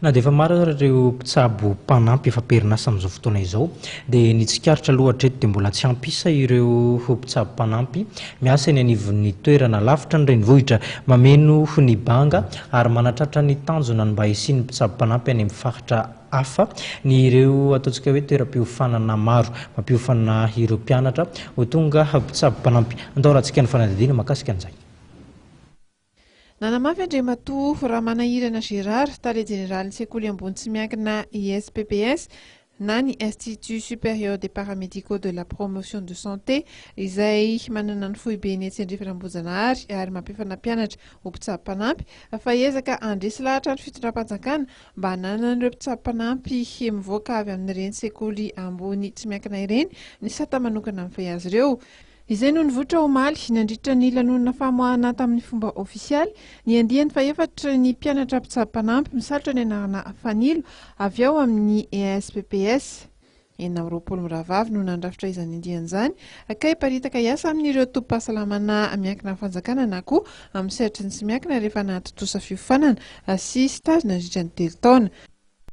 Na dia efa maro ara ireo mpitsabo mpanampy efa am-perinasa amin'izao fotoana izao dia ny tsikaritra aloha hatreto dia mbola tsy ampy isa ireo mpitsabo mpanampy miasa eny anivon'ny toerana lavitra ny renivohitra. Mameno ny banga ary manatratra ny tanjona ny mba hisian'ny mpitsabo mpanampy any amin'ny faritra hafa ny ireo ataontsika hoe toeram-piofanana maro mampiofana ireo mpianatra ho tonga mpitsabo mpanampy. Andao arahantsika ny fanadihadiana mahakasika an'izay. Nanamafy Andriamatoa Ramanahirana Gérard, Tale Jeneralin'ny Sekoly Ambony Tsy Miankina ISPPS na ny Institut Supérieur des Paramédicaux de la Promotion de Santé izay manana ny foibeny etsy Andrefan'Ambohijanahary ary mampiofana mpianatra ho mpitsabo mpanampy fa hiezaka handresy lahatra ny fitondram-panjakana mba hananan'ireo mpitsabo mpanampy mivoaka avy amin'ireny sekoly ambony tsy miankina ireny ny sata manokana mifehy azy ireo. Izay no nivoitra omaly, nandritra ny lanonana famoahana tamin'ny fomba ofisialy ny andiany fahefatry ny mpianatra mpitsabo mpanampy misalotra ny anarana Fanilo avy ao amin'ny ESPPS. 26 mirahavavy no nandrafitra izany andiany izany ka hiparitaka hiasa amin'ireo tobim-pahasalamana miankina amin'ny fanjakana na koa amin'ny sehatry ny tsy miankina rehefa nahatontosa fiofanana sy stage nandritra ny 3 taona.